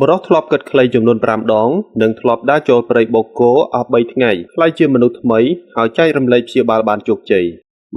បុរសធ្លាប់គិតខ្លីចំនួន5ដងនិងធ្លាប់ដើរចូលព្រៃបូកគោអស់3ថ្ងៃក្លាយជាមនុស្សថ្មីហើយចែករំលែកព្យាបាលបានជោគជ័យ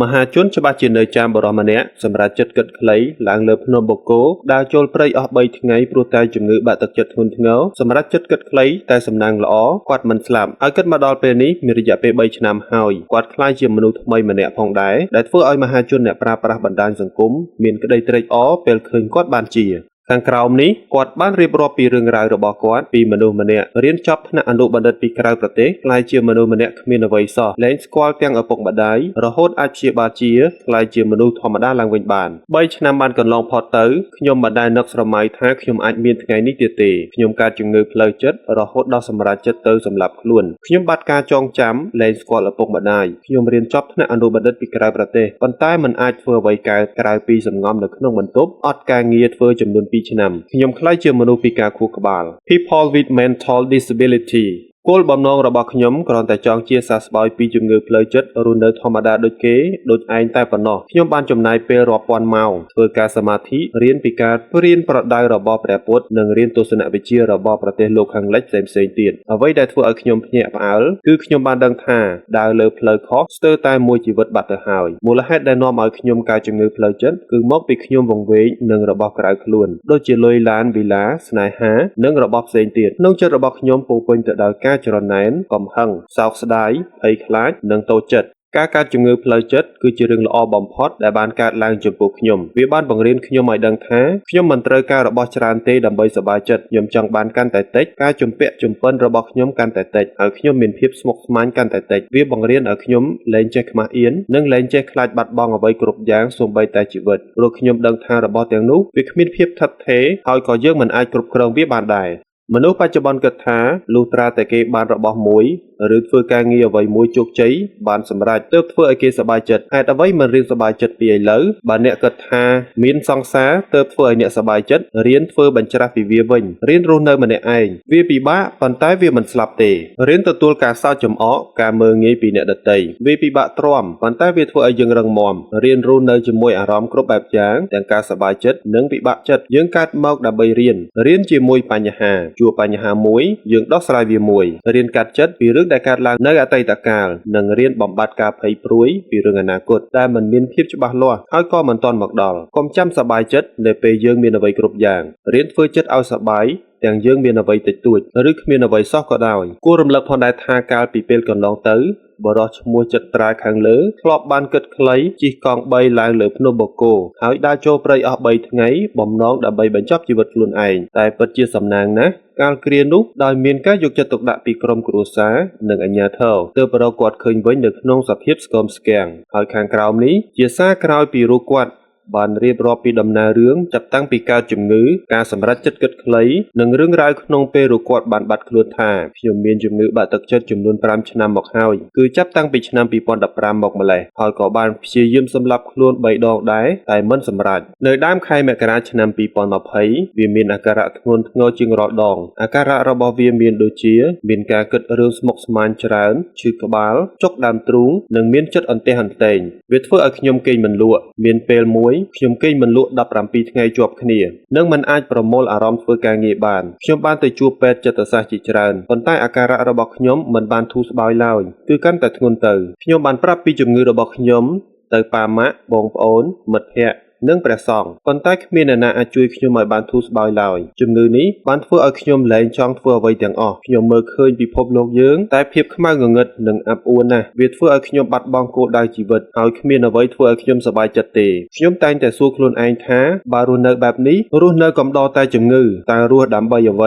មហាជនច្បាស់ជានៅចាំបុរសម្នាក់សម្រាប់ចិត្តគិតខ្លីឡើងលើភ្នំបូកគោដើរចូលព្រៃអស់3ថ្ងៃព្រោះតែជំងឺបាក់ទឹកចិត្តធ្ងន់ធ្ងរសម្រាប់ចិត្តគិតខ្លីតែសំណាងល្អគាត់មិនស្លាប់ហើយគិតមកដល់ពេលនេះមានរយៈពេល3ឆ្នាំហើយគាត់ក្លាយជាមនុស្សថ្មីម្នាក់ផងដែរដែលធ្វើឲ្យមហាជនអ្នកប្រើប្រាស់បណ្ដាញសង្គមមានក្តីត្រេកអរពេលឃើញគាត់បានជាខាងក្រោមនេះគាត់បានរៀបរាប់ពីរឿងរ៉ាវរបស់គាត់ពីមនុស្សម្នាក់រៀនចប់ថ្នាក់អនុបណ្ឌិតពីក្រៅប្រទេសក្លាយជាមនុស្សម្នាក់គ្មានអ្វីសោះលែងស្គាល់ទាំងឪពុកម្ដាយរហូតអាចព្យាបាលជាក្លាយជាមនុស្សធម្មតាឡើងវិញបាន3ឆ្នាំបានកន្លងផុតទៅខ្ញុំមិនដែលនឹកស្រមៃថាខ្ញុំអាចមានថ្ងៃនេះទៀតទេខ្ញុំកើតជំងឺផ្លូវចិត្តរហូតដល់សម្រេចចិត្តទៅសម្លាប់ខ្លួនខ្ញុំបាត់ការចងចាំលែងស្គាល់ឪពុកម្ដាយខ្ញុំរៀនចប់ថ្នាក់អនុបណ្ឌិតពីក្រៅប្រទេសប៉ុន្តែមិនអាចធ្វើអ្វីកើតក្រៅពីសំងំនៅក្នុងបន្ទប់អត់ការងារធ្វើចំនួន2ឆ្នាំខ្ញុំក្លាយជាមនុស្សពិការខួរក្បាល People with mental disability គោលបំណងរបស់ខ្ញុំគ្រាន់តែចង់ជាសះស្បើយពីជំងឺផ្លូវចិត្តរស់នៅធម្មតាដូចគេដូចឯងតែប៉ុណ្ណោះខ្ញុំបានចំណាយពេលរាប់ពាន់ម៉ោងធ្វើការសមាធិរៀនពីការព្រៀនប្រដៅរបស់ព្រះពុទ្ធនិងរៀនទស្សនវិជ្ជារបស់ប្រទេសលោកខាងលិចផ្សេងៗទៀតអ្វីដែលធ្វើឲ្យខ្ញុំភ្ញាក់ផ្អើលគឺខ្ញុំបានដឹងថាដើរលើផ្លូវខុសស្ទើរតែមួយជីវិតបាត់ទៅហើយមូលហេតុដែលនាំឲ្យខ្ញុំកើតជំងឺផ្លូវចិត្តគឺមកពីខ្ញុំវង្វេងនឹងរបស់ក្រៅខ្លួនដូចជាលុយឡានវីឡាស្នេហានិងរបស់ផ្សេងទៀតក្នុងចិត្តរបស់ខ្ញុំពោរពេញទៅដោយការច្រណែនកំហឹងសោកស្ដាយភ័យខ្លាចនិងតូចចិត្តការកើតជំងឺផ្លូវចិត្តគឺជារឿងល្អបំផុតដែលបានកើតឡើងចំពោះខ្ញុំវាបានបង្រៀនខ្ញុំឲ្យដឹងថាខ្ញុំមិនត្រូវការរបស់ច្រើនទេដើម្បីសប្បាយចិត្តខ្ញុំចង់បានកាន់តែតិចការជំពាក់ជំពិនរបស់ខ្ញុំកាន់តែតិចហើយខ្ញុំមានភាពស្មុគស្មាញកាន់តែតិចវាបង្រៀនឲ្យខ្ញុំលែងចេះខ្មាស់អៀននិងលែងចេះខ្លាចបាត់បង់អ្វីគ្រប់យ៉ាងសូម្បីតែជីវិតព្រោះខ្ញុំដឹងថារបស់ទាំងនោះវាគ្មានភាពថិតថេរហើយក៏យើងមិនអាចគ្រប់គ្រងវាបានដែរមនុស្សបច្ចុប្បន្នគិតថាលុះត្រាតែគេបានរបស់មួយឬធ្វើការងារអ្វីមួយជោគជ័យបានសម្រេចទើបធ្វើឲ្យគេសប្បាយចិត្តហេតុអ្វីមិនរៀនសប្បាយចិត្តពីឥឡូវបើអ្នកគិតថាមានសង្សារទើបធ្វើឲ្យអ្នកសប្បាយចិត្តរៀនធ្វើបញ្ច្រាស់ពីវាវិញរៀនរស់នៅម្នាក់ឯងវាពិបាកប៉ុន្តែវាមិនស្លាប់ទេរៀនទទួលការសើចចំអកការមើលងាយពីអ្នកដទៃវាពិបាកទ្រាំប៉ុន្តែវាធ្វើឲ្យយើងរឹងមាំរៀនរស់នៅជាមួយអារម្មណ៍គ្រប់បែបយ៉ាងទាំងការសប្បាយចិត្តនិងពិបាកចិត្តយើងកើតមកដើម្បីរៀនរៀនជាមួយបញ្ហាជួបបញ្ហាមួយយើងដោះស្រាយវាមួយរៀនកាត់ចិត្តពីរឿងដែលកើតឡើងនៅអតីតកាលនិងរៀនបំបត្តិការភ័យព្រួយពីរឿងអនាគតដែលមិនមានភាពច្បាស់លាស់ហើយក៏មិនទាន់មកដល់កុំចាំសប្បាយចិត្តនៅពេលយើងមានអ្វីគ្រប់យ៉ាងរៀនធ្វើចិត្តឲ្យសប្បាយទាំងយើងមានអ្វីតិចតួចឬគ្មានអ្វីសោះក៏ដោយគួររំលឹកផងដែរថាកាលពីពេលកន្លងទៅបុរសឈ្មោះចិត្តត្រាខាងលើធ្លាប់បានគិតខ្លីជិះកង់3ឡើងលើភ្នំបូកគោហើយដើរចូលព្រៃអស់3ថ្ងៃបំណងដើម្បីបញ្ចប់ជីវិតខ្លួនឯងតែពិតជាសំណាងណាស់កាលគ្រានោះដោយមានការយកចិត្តទុកដាក់ពីក្រុមគ្រួសារនិងអាជ្ញាធរទើបរកគាត់ឃើញវិញនៅក្នុងសភាពស្គមស្គាំងហើយខាងក្រោមនេះជាសារក្រោយពីរូបគាត់បានរៀបរាប់ពីដំណើររឿងចាប់តាំងពីកើតជំងឺការសម្រេចចិត្តគិតខ្លីនិងរឿងរ៉ាវក្នុងពេលរូបគាត់បានបាត់ខ្លួនថាខ្ញុំមានជំងឺបាក់ទឹកចិត្តចំនួន5ឆ្នាំមកហើយគឺចាប់តាំងពីឆ្នាំ2015មកម្លេះហើយក៏បានព្យាយាមសម្លាប់ខ្លួន3ដងដែរតែមិនសម្រេចនៅដើមខែមករាឆ្នាំ2020វាមានអាការៈធ្ងន់ធ្ងរជាងរាល់ដងអាការៈរបស់វាមានដូចជាមានការគិតរឿងស្មុគស្មាញច្រើនឈឺក្បាលចុកដើមទ្រូងនិងមានចិត្តអន្ទះអន្ទែងវាធ្វើឲ្យខ្ញុំគេងមិនលក់មានពេលមួយខ្ញុំគេងមិនលក់17ថ្ងៃជាប់គ្នានិងមិនអាចប្រមូលអារម្មណ៍ធ្វើការងារបានខ្ញុំបានទៅជួបពេទ្យចិត្តសាស្ត្រជាច្រើនប៉ុន្តែអាការៈរបស់ខ្ញុំមិនបានធូរស្បើយឡើយគឺកាន់តែធ្ងន់ទៅខ្ញុំបានប្រាប់ពីជំងឺរបស់ខ្ញុំទៅប៉ាម៉ាក់បងប្អូនមិត្តភ័ក្តិនិងព្រះសង្ឃប៉ុន្តែគ្មានអ្នកណាអាចជួយខ្ញុំឲ្យបានធូរស្បើយឡើយជំងឺនេះបានធ្វើឲ្យខ្ញុំលែងចង់ធ្វើអ្វីទាំងអស់ខ្ញុំមើលឃើញពិភពលោកយើងតែភាពខ្មៅងងឹតនិងអាប់អួរណាស់វាធ្វើឲ្យខ្ញុំបាត់បង់គោលដៅជីវិតហើយគ្មានអ្វីធ្វើឲ្យខ្ញុំសប្បាយចិត្តទេខ្ញុំតែងតែសួរខ្លួនឯងថាបើរស់នៅបែបនេះរស់នៅកំដរតែជំងឺតើរស់ដើម្បីអ្វ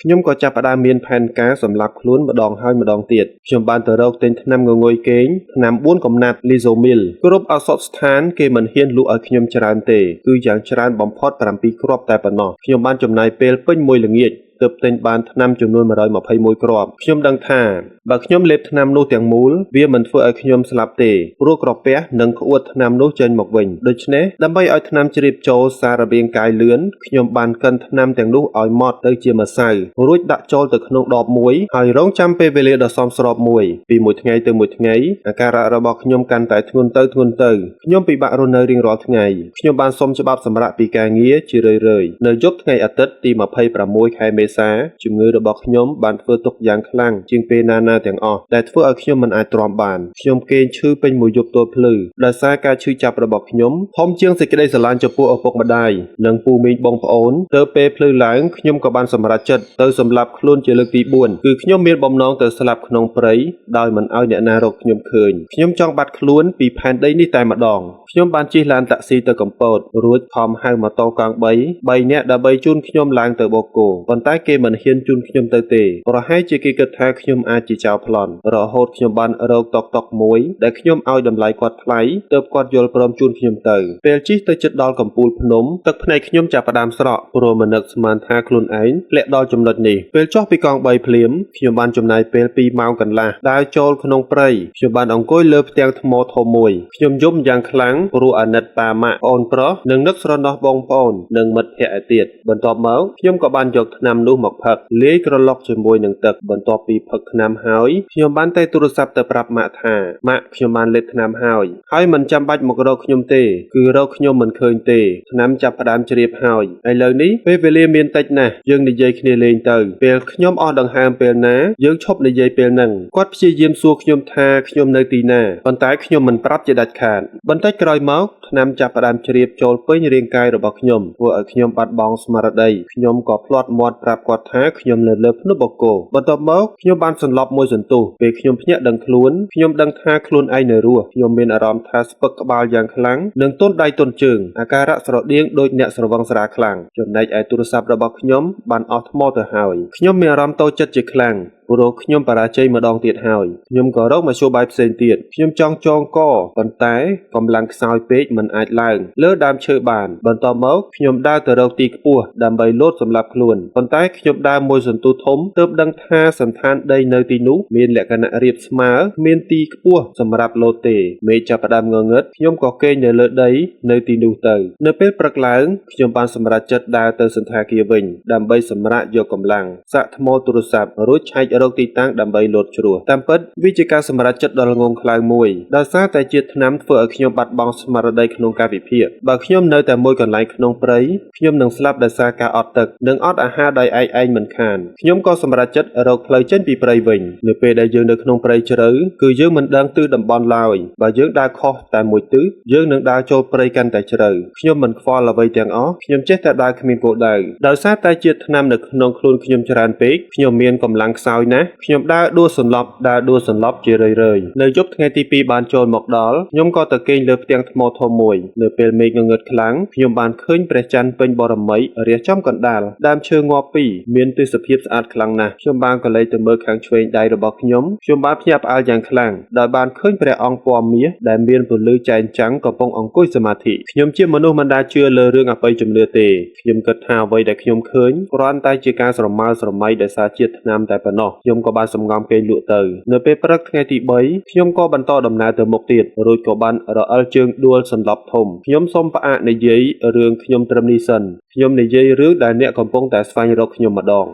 ីខ្ញុំក៏ចាប់ផ្ដើមមានផែនការសម្លាប់ខ្លួនម្ដងហើយម្ដងទៀតខ្ញុំបានទៅរកទិញថ្នាំងងុយគេងថ្នាំ4កំណាត់លីសូមីលគ្រប់ឱសថស្ថានគេមិនហ៊ានលក់ឲ្យខ្ញុំច្រើនទេគឺយ៉ាងច្រើនបំផុត7គ្រាប់តែប៉ុណ្ណោះខ្ញុំបានចំណាយពេលពេញមួយល្ងាចទើបទិញបានថ្នាំចំនួន121គ្រាប់ខ្ញុំដឹងថាបើខ្ញុំលេបថ្នាំនោះទាំងមូលវាមិនធ្វើឲ្យខ្ញុំស្លាប់ទេព្រោះក្រពះនឹងក្អួតថ្នាំនោះចេញមកវិញដូច្នេះដើម្បីឲ្យថ្នាំជ្រាបចូលសាររាងកាយលឿនខ្ញុំបានកិនថ្នាំទាំងនោះឲ្យម៉ត់ទៅជាម្សៅរួចដាក់ចូលទៅក្នុងដបមួយហើយរងចាំពេលវេលាដ៏សមស្របមួយពីមួយថ្ងៃទៅមួយថ្ងៃអាការៈរបស់ខ្ញុំកាន់តែធ្ងន់ទៅធ្ងន់ទៅខ្ញុំពិបាករស់នៅរៀងរាល់ថ្ងៃខ្ញុំបានសុំច្បាប់សម្រាកពីការងារជារឿយៗនៅយប់ថ្ងៃអាទិត្យទី26ខែមេ សាជំងឺរបស់ខ្ញុំបានធ្វើទុក្ខយ៉ាងខ្លាំងជាងពេលណាៗទាំងអស់ដែលធ្វើឲ្យខ្ញុំមិនអាចទ្រាំបានខ្ញុំគេងឈឺពេញមួយយប់ទល់ភ្លឺដោយសារការឈឺចាប់របស់ខ្ញុំធំជាងសេចក្តីស្រឡាញ់ចំពោះឪពុកម្ដាយនិងពូមីងបងប្អូនទៅពេលភ្លឺឡើងខ្ញុំក៏បានសម្រេចចិត្តទៅសម្លាប់ខ្លួនជាលើកទី4គឺខ្ញុំមានបំណងទៅស្លាប់ក្នុងព្រៃដោយមិនឲ្យអ្នកណារកខ្ញុំឃើញខ្ញុំចង់បាត់ខ្លួនពីផែនដីនេះតែម្ដងខ្ញុំបានជិះឡានតាក់ស៊ីទៅកំពតរួចខំហៅម៉ូតូកង់3 3នាក់ដើម្បីជូនខ្ញុំឡើងទៅបូកគោប៉ុន្តែគេមិនហ៊ានជូនខ្ញុំទៅទេប្រហែលជាគេគិតថាខ្ញុំអាចជាចៅប្លន់រហូតខ្ញុំបានរកតុកតុកមួយដែលខ្ញុំឲ្យតម្លៃគាត់ថ្លៃទើបគាត់យល់ព្រមជូនខ្ញុំទៅពេលជិះទៅជិតដល់កំពូលភ្នំទឹកភ្នែកខ្ញុំចាប់ផ្ដើមស្រក់ព្រោះមិននឹកស្មានថាខ្លួនឯងធ្លាក់ដល់ចំណុចនេះពេលចុះពីកង់3ភ្លាមខ្ញុំបានចំណាយពេល2ម៉ោងកន្លះដើរចូលក្នុងព្រៃខ្ញុំបានអង្គុយលើផ្ទាំងថ្មធំមួយខ្ញុំយំយ៉ាងខ្លាំងព្រោះអាណិតប៉ាម៉ាក់ប្អូនប្រុសនិងនឹកស្រណោះបងប្អូននិងមិត្តភក្តិឯទៀតបន្ទាប់មកខ្ញុំក៏បានយកថ្នាំនោះមកផឹកលាយក្រឡុកជាមួយនឹងទឹកបន្ទាប់ពីផឹកថ្នាំហើយខ្ញុំបានតែទូរស័ព្ទទៅប្រាប់ម៉ាក់ថាម៉ាក់ខ្ញុំបានលេបថ្នាំហើយហើយមិនចាំបាច់មករកខ្ញុំទេគឺរកខ្ញុំមិនឃើញទេថ្នាំចាប់ផ្ដើមជ្រាបហើយឥឡូវនេះពេលវេលាមានតិចណាស់យើងនិយាយគ្នាលេងទៅពេលខ្ញុំអស់ដង្ហើមពេលណាយើងឈប់និយាយពេលហ្នឹងគាត់ព្យាយាមសួរខ្ញុំថាខ្ញុំនៅទីណាប៉ុន្តែខ្ញុំមិនប្រាប់ជាដាច់ខាតបន្តិចក្រោយមកថ្នាំចាប់ផ្ដើមជ្រាបចូលពេញរាងកាយរបស់ខ្ញុំធ្វើឲ្យខ្ញុំបាត់បង់ស្មារតីខ្ញុំក៏ភ្លាត់មាត់ប្រាប់គាត់ថាខ្ញុំនៅលើភ្នំបូកគោបន្ទាប់មកខ្ញុំបានសន្លប់មួយសន្ទុះពេលខ្ញុំភ្ញាក់ដឹងខ្លួនខ្ញុំដឹងថាខ្លួនឯងនៅរស់ខ្ញុំមានអារម្មណ៍ថាស្ពឹកក្បាលយ៉ាងខ្លាំងនិងទន់ដៃទន់ជើងអាការៈស្រដៀងដូចអ្នកស្រវឹងស្រាខ្លាំងចំណែកឯទូរស័ព្ទរបស់ខ្ញុំបានអស់ថ្មទៅហើយខ្ញុំមានអារម្មណ៍តូចចិត្តជាខ្លាំងព្រោះខ្ញុំបរាជ័យម្ដងទៀតហើយខ្ញុំក៏រកមធ្យោបាយផ្សេងទៀតខ្ញុំចង់ចងកប៉ុន្តែកម្លាំងខ្សោយពេកមិនអាចឡើងលើដើមឈើបានបន្ទាប់មកខ្ញុំដើរទៅរកទីខ្ពស់ដើម្បីលោតសម្លាប់ខ្លួនប៉ុន្តែខ្ញុំដើរមួយសន្ទុះធំទើបដឹងថាសន្តានដីនៅទីនោះមានលក្ខណៈរាបស្មើគ្មានទីខ្ពស់សម្រាប់លោតទេមេឃចាប់ផ្ដើមងងឹតខ្ញុំក៏គេងនៅលើដីនៅទីនោះទៅនៅពេលព្រឹកឡើងខ្ញុំបានសម្រេចចិត្តដើរទៅសណ្ឋាគារវិញដើម្បីសម្រាកយកកម្លាំងសាកថ្មទូរស័ព្ទរួចឆែករកទីតាំងដើម្បីលោតជ្រោះតាមពិតវាជាការសម្រេចចិត្តដ៏ល្ងង់ខ្លៅមួយដោយសារតែជាតិថ្នាំធ្វើឲ្យខ្ញុំបាត់បង់ស្មារតីក្នុងការវិភាគបើខ្ញុំនៅតែមួយកន្លែងក្នុងព្រៃខ្ញុំនឹងស្លាប់ដោយសារការអត់ទឹកនិងអត់អាហារដោយឯកឯងមិនខានខ្ញុំក៏សម្រេចចិត្តរកផ្លូវចេញពីព្រៃវិញនៅពេលដែលយើងនៅក្នុងព្រៃជ្រៅគឺយើងមិនដឹងទិសតំបន់ឡើយបើយើងដើរខុសតែមួយទិសយើងនឹងដើរចូលព្រៃកាន់តែជ្រៅខ្ញុំមិនខ្វល់អ្វីទាំងអស់ខ្ញុំចេះតែដើរគ្មានគោលដៅដោយសារតែជាតិថ្នាំនៅក្នុងខ្លួនខ្ញុំច្រើនពេកខ្ញុំមានកម្លាំងខ្សោយណាស់ខ្ញុំដើរដួលសន្លប់ដើរដួលសន្លប់ជារឿយៗនៅយប់ថ្ងៃទី2បានចូលមកដល់ខ្ញុំក៏ទៅគេងលើផ្ទាំងថ្មធំមួយនៅពេលមេឃងងឹតខ្លាំងខ្ញុំបានឃើញព្រះច័ន្ទពេញបរមីរះចំកណ្ដាលដើមឈើងាប់ពីរមានទេសភាពស្អាតខ្លាំងណាស់ខ្ញុំបានក៏លេចទៅមើលខាងឆ្វេងដៃរបស់ខ្ញុំខ្ញុំបានភ្ញាក់ផ្អើលយ៉ាងខ្លាំងដោយបានឃើញព្រះអង្គពណ៌មាសដែលមានពន្លឺចែងចាំងកំពុងអង្គុយសមាធិខ្ញុំជាមនុស្សមិនដែលជឿលើរឿងអបិយជំនឿទេខ្ញុំគិតថាអ្វីដែលខ្ញុំឃើញគ្រាន់តែជាការស្រមើស្រមៃដោយសារជាតិថ្នាំតែប៉ុណ្ណោះខ្ញុំក៏បានសំងំគេងលក់ទៅនៅពេលព្រឹកថ្ងៃទី3ខ្ញុំក៏បន្តដំណើរទៅមុខទៀតរួចក៏បានរអិលជើងដួលសន្លប់ធំខ្ញុំសូមផ្អាកនិយាយរឿងខ្ញុំត្រឹមនេះសិនខ្ញុំនិយាយរឿងដែលអ្នកកំពុងតែស្វែងរកខ្ញុំម្ដង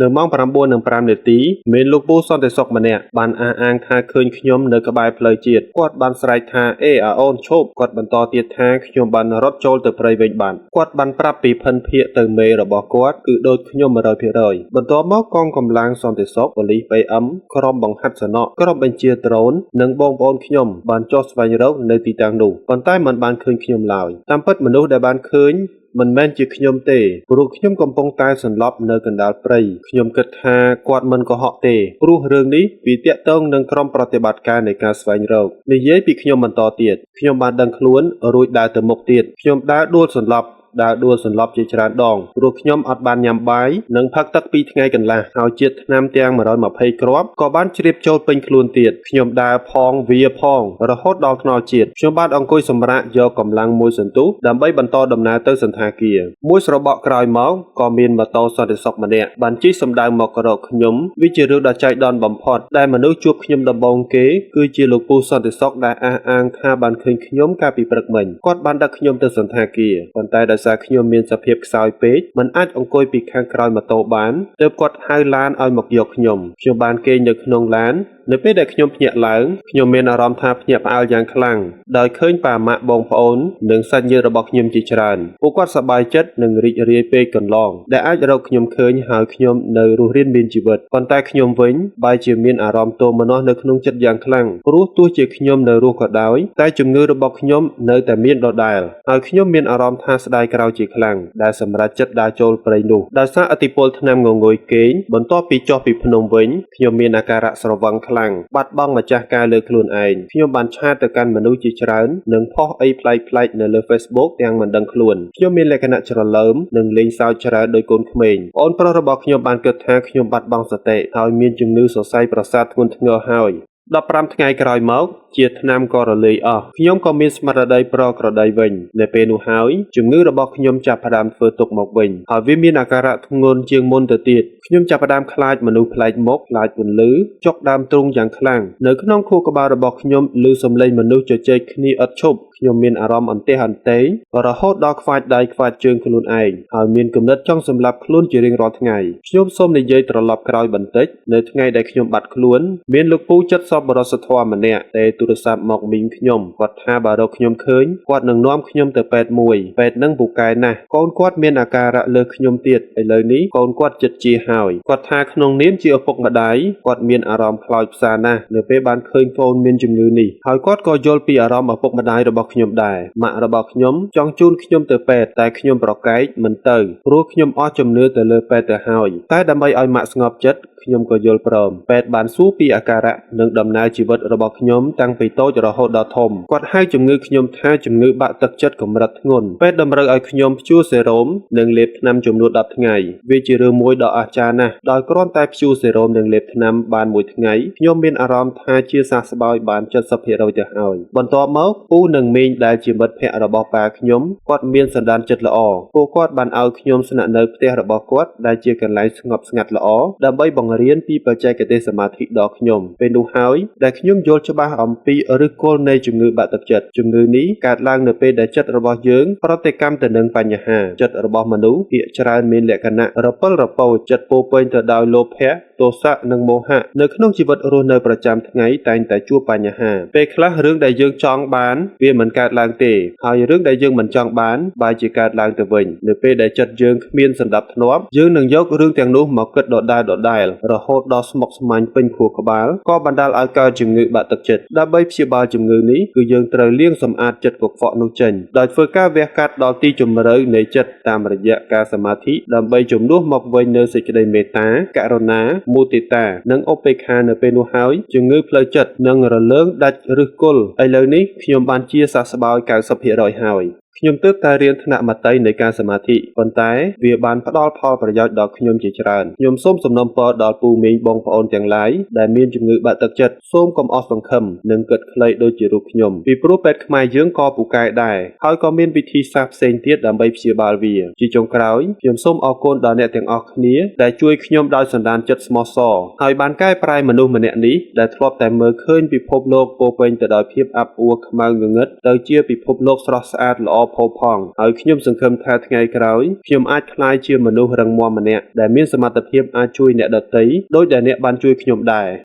នៅម៉ោង9:05នាទីមានលោកពូសន្តិសុខម្នាក់បានអះអាងថាឃើញខ្ញុំនៅក្បែរផ្លូវជាតិគាត់បានស្រែកថាអេអាអូនឈប់គាត់បន្តទៀតថាខ្ញុំបានរត់ចូលទៅព្រៃវិញបានគាត់បានប្រាប់ពីភិនភាគទៅមេរបស់គាត់គឺដូចខ្ញុំ100%បន្ទាប់មកកងកម្លាំងសន្តិសុខប៉ូលីស PM ក្រុមបង្ហាត់សំណក់ក្រុមបញ្ជាដ្រូននិងបងប្អូនខ្ញុំបានចុះស្វែងរកនៅទីតាំងនោះប៉ុន្តែមិនបានឃើញខ្ញុំឡើយតាមពិតមនុស្សដែលបានឃើញមិនមែនជាខ្ញុំទេព្រោះខ្ញុំកំពុងតែសន្លប់នៅកណ្ដាលព្រៃខ្ញុំគិតថាគាត់មិនកុហកទេព្រោះរឿងនេះវាទាក់ទងនឹងក្រុមប្រតិបត្តិការនៃការស្វែងរកនិយាយពីខ្ញុំបន្តទៀតខ្ញុំបានដឹងខ្លួនរួចដើរទៅមុខទៀតខ្ញុំដើរដួលសន្លប់ដើរដួលសន្លប់ជាច្រើនដងព្រោះខ្ញុំអត់បានញ៉ាំបាយនិងផឹកទឹក2ថ្ងៃកន្លះហើយជាតិថ្នាំទាំង120គ្រាប់ក៏បានជ្រាបចូលពេញខ្លួនទៀតខ្ញុំដើរផងវាផងរហូតដល់ថ្នល់ជាតិខ្ញុំបានអង្គុយសម្រាកយកកម្លាំងមួយសន្ទុះដើម្បីបន្តដំណើរទៅសណ្ឋាគារមួយស្របក់ក្រោយមកក៏មានម៉ូតូសន្តិសុខម្នាក់បានជិះសម្ដៅមករកខ្ញុំវាជារឿងដ៏ចៃដន្យបំផុតដែលមនុស្សជួបខ្ញុំដំបូងគេគឺជាលោកពូសន្តិសុខដែលអះអាងថាបានឃើញខ្ញុំកាលពីព្រឹកមិញគាត់បានដឹកខ្ញុំទៅសណ្ឋាគារប៉ុន្តែដោយសារខ្ញុំមានសភាពខ្សោយពេកមិនអាចអង្គុយពីខាងក្រោយម៉ូតូបានទើបគាត់ហៅឡានឲ្យមកយកខ្ញុំខ្ញុំបានគេងនៅក្នុងឡាន នៅពេលដែលខ្ញុំភ្ញាក់ឡើងខ្ញុំមានអារម្មណ៍ថាភ្ញាក់ផ្អើលយ៉ាងខ្លាំងដោយឃើញប៉ាម៉ាក់បងប្អូននិងសាច់ញាតិរបស់ខ្ញុំជាច្រើនពួកគាត់សប្បាយចិត្តនិងរីករាយពេកកន្លងដែលអាចរកខ្ញុំឃើញហើយខ្ញុំនៅរស់រានមានជីវិតប៉ុន្តែខ្ញុំវិញបែរជាមានអារម្មណ៍ទោមនស្សនៅក្នុងចិត្តយ៉ាងខ្លាំងព្រោះទោះជាខ្ញុំនៅរស់ក៏ដោយតែជំងឺរបស់ខ្ញុំនៅតែមានដដែលហើយខ្ញុំមានអារម្មណ៍ថាស្ដាយក្រោយជាខ្លាំងដែលសម្រេចចិត្តដើរចូលព្រៃនោះដោយសារឥទ្ធិពលថ្នាំងងុយគេងបន្ទាប់ពីចុះពីភ្នំវិញខ្ញុំមានអាការៈស្រវឹងខ្លាំងបាត់បង់ម្ចាស់ការលើខ្លួនឯងខ្ញុំបានឆាតទៅកាន់មនុស្សជាច្រើននិងផុសអីប្លែកៗនៅលើ Facebook ទាំងមិនដឹងខ្លួនខ្ញុំមានលក្ខណៈច្រឡើមនិងលេងសើចច្រើនដោយកូនក្មេងប្អូនប្រុសរបស់ខ្ញុំបានគិតថាខ្ញុំបាត់បង់សតិហើយមានជំងឺសរសៃប្រសាទធ្ងន់ធ្ងរហើយ15ថ្ងៃក្រោយមកជាថ្នាំក៏រលាយអស់ខ្ញុំក៏មានស្មារតីប្រក្រតីវិញនៅពេលនោះហើយជំងឺរបស់ខ្ញុំចាប់ផ្ដើមធ្វើទុក្ខមកវិញហើយវាមានអាការៈធ្ងន់ជាងមុនទៅទៀតខ្ញុំចាប់ផ្ដើមខ្លាចមនុស្សប្លែកមុខខ្លាចពន្លឺចុកដើមទ្រូងយ៉ាងខ្លាំងនៅក្នុងខួរក្បាលរបស់ខ្ញុំឮសំឡេងមនុស្សជជែកគ្នាឥតឈប់ខ្ញុំមានអារម្មណ៍អន្ទះអន្ទែងរហូតដល់ខ្វាចដៃខ្វាចជើងខ្លួនឯងហើយមានគំនិតចង់សម្លាប់ខ្លួនជារៀងរាល់ថ្ងៃខ្ញុំសូមនិយាយត្រឡប់ក្រោយបន្តិចនៅថ្ងៃដែលខ្ញុំបាត់ខ្លួនមានលោកពូចិត្តសប្បុរសធម៌ម្នាក់ទេទូរស័ព្ទមកមីងខ្ញុំគាត់ថាបើរកខ្ញុំឃើញគាត់នឹងនាំខ្ញុំទៅពេទ្យមួយពេទ្យនឹងពូកែណាស់កូនគាត់មានអាការៈលើសខ្ញុំទៀតឥឡូវនេះកូនគាត់ចិត្តជាហើយគាត់ថាក្នុងនាមជាឪពុកម្ដាយគាត់មានអារម្មណ៍ខ្លោចផ្សាណាស់នៅពេលបានឃើញកូនមានជំងឺនេះហើយគាត់ក៏យល់ពីអារម្មណ៍ឪពុកម្ដាយរបស់ខ្ញុំដែរម៉ាក់របស់ខ្ញុំចង់ជូនខ្ញុំទៅពេទ្យតែខ្ញុំប្រកែកមិនទៅព្រោះខ្ញុំអស់ជំនឿទៅលើពេទ្យទៅហើយតែដើម្បីឲ្យម៉ាក់ស្ងប់ចិត្តខ្ញុំក៏យល់ព្រមពេទ្យបានសួរពីអាការៈនិងដំណើរជីវិតរបស់ខ្ញុំតាំងពីតូចរហូតដល់ធំគាត់ហៅជំងឺខ្ញុំថាជំងឺបាក់ទឹកចិត្តកម្រិតធ្ងន់ពេទ្យតម្រូវឲ្យខ្ញុំព្យួរសេរ៉ូមនិងលេបថ្នាំចំនួន10ថ្ងៃវាជារឿងមួយដ៏អស្ចារ្យណាស់ដោយគ្រាន់តែព្យួរសេរ៉ូមនិងលេបថ្នាំបានមួយថ្ងៃខ្ញុំមានអារម្មណ៍ថាជាសះស្បើយបាន70%ទៅហើយបន្ទាប់មកពូនិងមីងដែលជាមិត្តភក្តិរបស់ប៉ាខ្ញុំគាត់មានសន្តានចិត្តល្អពួកគាត់បានឲ្យខ្ញុំស្នាក់នៅផ្ទះរបស់គាត់ដែលជាកន្លែងស្ងប់ស្ងាត់ល្អដើម្បីបង្រៀនពីបច្ចេកទេសសមាធិដល់ខ្ញុំពេលនោះហើយដែលខ្ញុំយល់ច្បាស់អំពីឫសគល់នៃជំងឺបាក់ទឹកចិត្តជំងឺនេះកើតឡើងនៅពេលដែលចិត្តរបស់យើងប្រតិកម្មទៅនឹងបញ្ហាចិត្តរបស់មនុស្សភាគច្រើនមានលក្ខណៈរពិលរពោចចិត្តពោពេញទៅដោយលោភៈទោសៈនិងមោហៈនៅក្នុងជីវិតរស់នៅប្រចាំថ្ងៃតែងតែជួបបញ្ហាពេលខ្លះរឿងដែលយើងចង់បានវាមិនកើតឡើងទេហើយរឿងដែលយើងមិនចង់បានបែរជាកើតឡើងទៅវិញនៅពេលដែលចិត្តយើងគ្មានសណ្ដាប់ធ្នាប់យើងនឹងយករឿងទាំងនោះមកគិតដដែលៗរហូតដល់ស្មុគស្មាញពេញខួរក្បាលក៏បណ្ដាលឲ្យកើតជំងឺបាក់ទឹកចិត្តដើម្បីព្យាបាលជំងឺនេះគឺយើងត្រូវលាងសម្អាតចិត្តកខ្វក់នោះចេញដោយធ្វើការវះកាត់ដល់ទីជម្រៅនៃចិត្តតាមរយៈការសមាធិដើម្បីជំនួសមកវិញនូវសេចក្តីមេត្តាករុណាមុទិតានិងឧបេក្ខានៅពេលនោះហើយជំងឺផ្លូវចិត្តនឹងរលើងដាច់ឫសគល់ឥឡូវនេះខ្ញុំបានជាសះស្បើយ90%ហើយខ្ញុំទើបតែរៀនថ្នាក់មត្តេយ្យនៃការសមាធិប៉ុន្តែវាបានផ្ដល់ផលប្រយោជន៍ដល់ខ្ញុំជាច្រើនខ្ញុំសូមសំណូមពរដល់ពូមីងបងប្អូនទាំងឡាយដែលមានជំងឺបាក់ទឹកចិត្តសូមកុំអស់សង្ឃឹមនិងគិតខ្លីដូចជារូបខ្ញុំពីព្រោះពេទ្យខ្មែរយើងក៏ពូកែដែរហើយក៏មានវិធីសាស្ត្រផ្សេងទៀតដើម្បីព្យាបាលវាជាចុងក្រោយខ្ញុំសូមអរគុណដល់អ្នកទាំងអស់គ្នាដែលជួយខ្ញុំដោយសន្តានចិត្តស្មោះសរហើយបានកែប្រែមនុស្សម្នាក់នេះដែលធ្លាប់តែមើលឃើញពិភពលោកពោពេញទៅដោយភាពអាប់អួរខ្មៅងងឹតទៅជាពិភពលោកស្រស់ស្អាតល្អផូរផង់ហើយខ្ញុំសង្ឃឹមថាថ្ងៃក្រោយខ្ញុំអាចក្លាយជាមនុស្សរឹងមាំម្នាក់ដែលមានសមត្ថភាពអាចជួយអ្នកដទៃដោយដែលអ្នកបានជួយខ្ញុំដែរ។